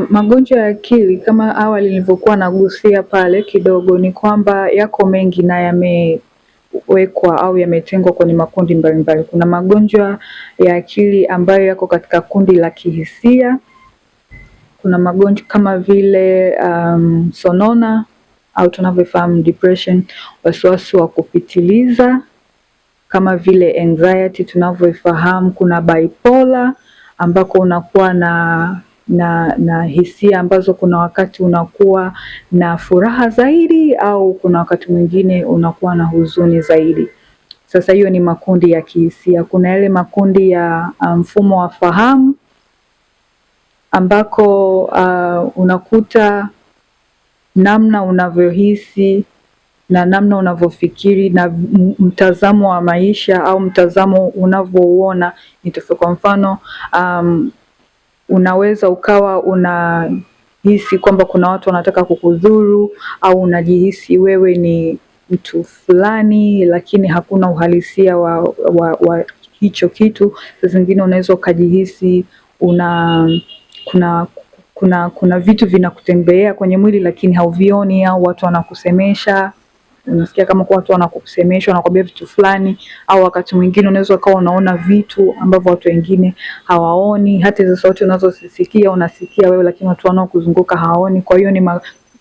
Magonjwa ya akili kama awali nilivyokuwa nagusia pale kidogo ni kwamba yako mengi na yamewekwa au yametengwa kwenye makundi mbalimbali. Kuna magonjwa ya akili ambayo yako katika kundi la kihisia. Kuna magonjwa kama vile sonona au tunavyofahamu depression, wasiwasi wa kupitiliza kama vile anxiety tunavyoifahamu. Kuna bipolar ambako unakuwa na hisia ambazo kuna wakati unakuwa na furaha zaidi au kuna wakati mwingine unakuwa na huzuni zaidi. Sasa hiyo ni makundi ya kihisia. Kuna yale makundi ya mfumo wa fahamu ambako unakuta namna unavyohisi na namna unavyofikiri na mtazamo wa maisha au mtazamo unavyouona ni tofauti. Kwa mfano unaweza ukawa unahisi kwamba kuna watu wanataka kukudhuru au unajihisi wewe ni mtu fulani, lakini hakuna uhalisia wa hicho kitu. Saa zingine unaweza ukajihisi una kuna kuna kuna vitu vinakutembelea kwenye mwili lakini hauvioni, au watu wanakusemesha, unasikia kama kwa watu wanakusemesha, wanakuambia vitu fulani, au wakati mwingine unaweza ukawa unaona vitu ambavyo watu wengine hawaoni. Hata hizo sauti unazozisikia unasikia wewe, lakini watu wanaokuzunguka hawaoni. Kwa hiyo ni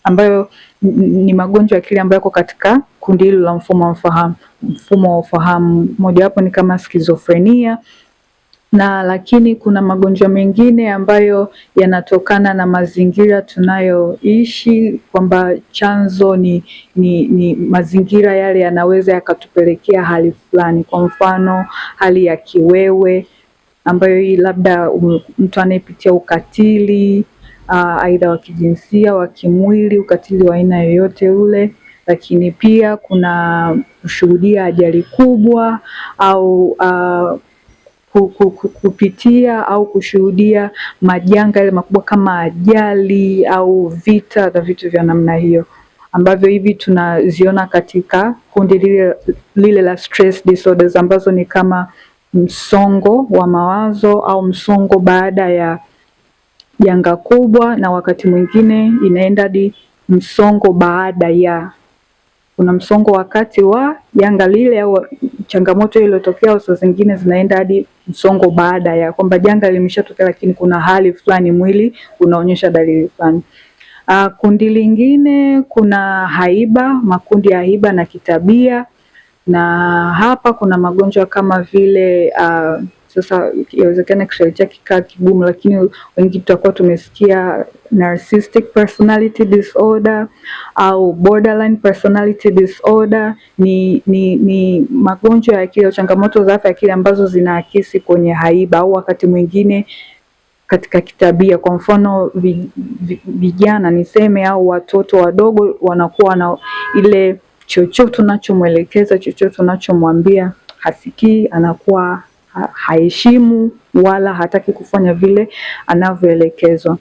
ambayo ni magonjwa ya akili ambayo yako katika kundi hilo la mfumo wa fahamu. Mfumo wa ufahamu mojawapo ni kama skizofrenia na lakini kuna magonjwa mengine ambayo yanatokana na mazingira tunayoishi, kwamba chanzo ni mazingira yale yanaweza yakatupelekea hali fulani. Kwa mfano hali ya kiwewe ambayo hii labda mtu anayepitia ukatili aidha wa kijinsia, wa kimwili, ukatili wa aina yoyote ule, lakini pia kuna kushuhudia ajali kubwa au kupitia au kushuhudia majanga yale makubwa kama ajali au vita na vitu vya namna hiyo ambavyo hivi tunaziona katika kundi lile la stress disorders ambazo ni kama msongo wa mawazo au msongo baada ya janga kubwa, na wakati mwingine inaenda hadi msongo baada ya kuna msongo wakati wa janga lile au changamoto iliyotokea, au saa zingine zinaenda hadi msongo baada ya kwamba janga limeshatokea, lakini kuna hali fulani mwili unaonyesha dalili fulani. Kundi lingine kuna haiba, makundi ya haiba na kitabia, na hapa kuna magonjwa kama vile sasa yawezekana Kiswahili chake kikaa kigumu, lakini wengi tutakuwa tumesikia narcissistic personality disorder au borderline personality disorder. Ni magonjwa ya akili au changamoto za afya ya akili ambazo zinaakisi kwenye haiba au wakati mwingine katika kitabia. Kwa mfano vijana niseme au watoto wadogo wanakuwa na ile chochote unachomwelekeza, chochote unachomwambia hasikii, anakuwa haheshimu wala hataki kufanya vile anavyoelekezwa.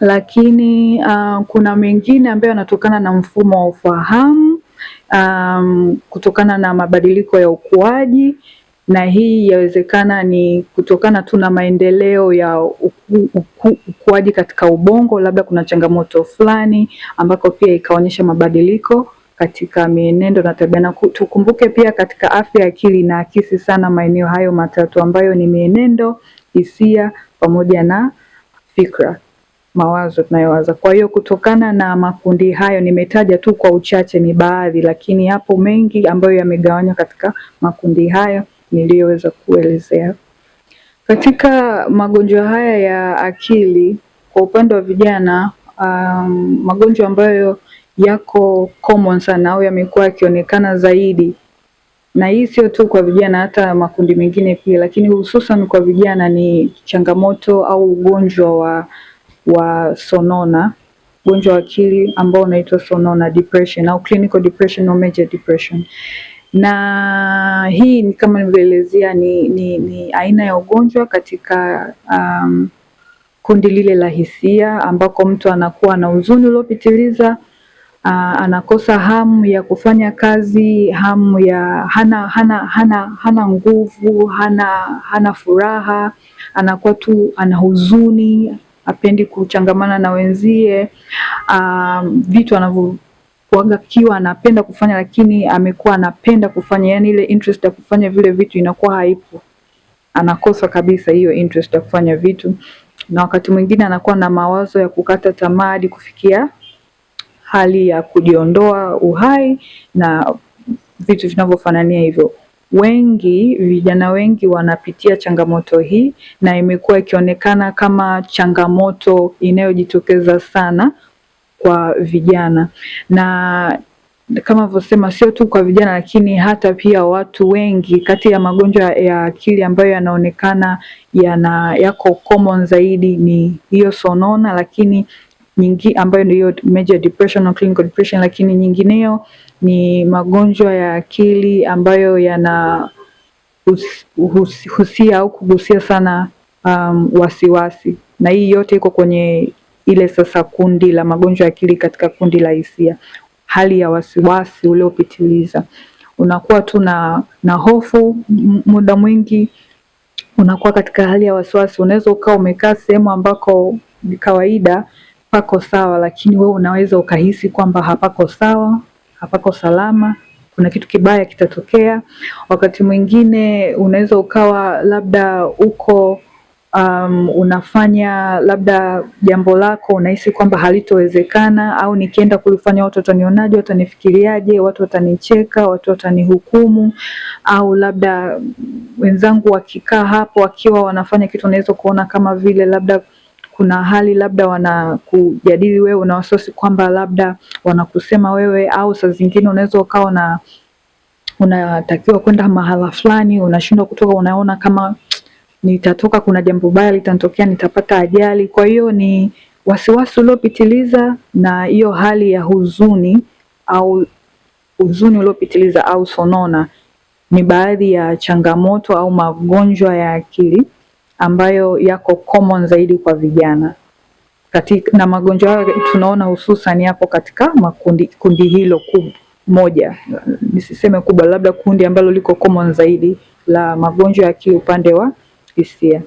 Lakini kuna mengine ambayo yanatokana na mfumo wa ufahamu kutokana na mabadiliko ya ukuaji, na hii yawezekana ni kutokana tu na maendeleo ya ukuaji katika ubongo, labda kuna changamoto fulani ambako pia ikaonyesha mabadiliko katika mienendo na tabia. Na tukumbuke pia katika afya ya akili inaakisi sana maeneo hayo matatu ambayo ni mienendo, hisia pamoja na fikra, mawazo tunayowaza. Kwa hiyo kutokana na makundi hayo nimetaja tu kwa uchache, ni baadhi, lakini yapo mengi ambayo yamegawanywa katika makundi hayo niliyoweza kuelezea. Katika magonjwa haya ya akili kwa upande wa vijana, magonjwa ambayo yako common sana au yamekuwa yakionekana zaidi, na hii sio tu kwa vijana, hata makundi mengine pia, lakini hususan kwa vijana ni changamoto au ugonjwa wa sonona, ugonjwa wa akili ambao unaitwa sonona depression au clinical depression au major depression. Na hii ni kama nilivyoelezea ni aina ya ugonjwa katika kundi lile la hisia ambako mtu anakuwa na huzuni uliopitiliza, anakosa hamu ya kufanya kazi, hamu ya hana nguvu, hana furaha, anakuwa tu ana huzuni, hapendi kuchangamana na wenzie, vitu anavyokuaga kiwa anapenda kufanya, lakini amekuwa anapenda kufanya, yani ile interest ya kufanya vile vitu inakuwa haipo, anakosa kabisa hiyo interest ya kufanya vitu, na wakati mwingine anakuwa na mawazo ya kukata tamaa hadi kufikia hali ya kujiondoa uhai na vitu vinavyofanania hivyo. Wengi, vijana wengi wanapitia changamoto hii na imekuwa ikionekana kama changamoto inayojitokeza sana kwa vijana, na kama nilivyosema, sio tu kwa vijana, lakini hata pia watu wengi. Kati ya magonjwa ya akili ambayo yanaonekana yako common zaidi ni hiyo sonona, lakini nyingi ambayo ndio major depression au clinical depression, lakini nyingineyo ni magonjwa ya akili ambayo yana husia au kugusia sana wasiwasi, na hii yote iko kwenye ile sasa kundi la magonjwa ya akili katika kundi la hisia, hali ya wasiwasi uliopitiliza. Unakuwa tu na hofu muda mwingi, unakuwa katika hali ya wasiwasi. Unaweza ukawa umekaa sehemu ambako ni kawaida pako sawa, lakini wewe unaweza ukahisi kwamba hapako sawa, hapako salama, kuna kitu kibaya kitatokea. Wakati mwingine unaweza ukawa labda uko unafanya labda jambo lako unahisi kwamba halitowezekana, au nikienda kulifanya watu watanionaje, watanifikiriaje, watu watanicheka, watu watanihukumu, au labda wenzangu wakikaa hapo wakiwa wanafanya kitu unaweza kuona kama vile labda kuna hali labda wanakujadili wewe, una wasiwasi kwamba labda wanakusema wewe, au saa zingine unaweza ukawa na unatakiwa kwenda mahala fulani, unashindwa kutoka, unaona kama nitatoka, kuna jambo baya litanitokea, nitapata ajali. Kwa hiyo ni wasiwasi uliopitiliza na hiyo hali ya huzuni au huzuni uliopitiliza au sonona ni baadhi ya changamoto au magonjwa ya akili ambayo yako common zaidi kwa vijana katika, na magonjwa hayo tunaona hususan yapo katika makundi, kundi hilo kubwa moja, nisiseme kubwa, labda kundi ambalo liko common zaidi la magonjwa ya akili upande wa hisia.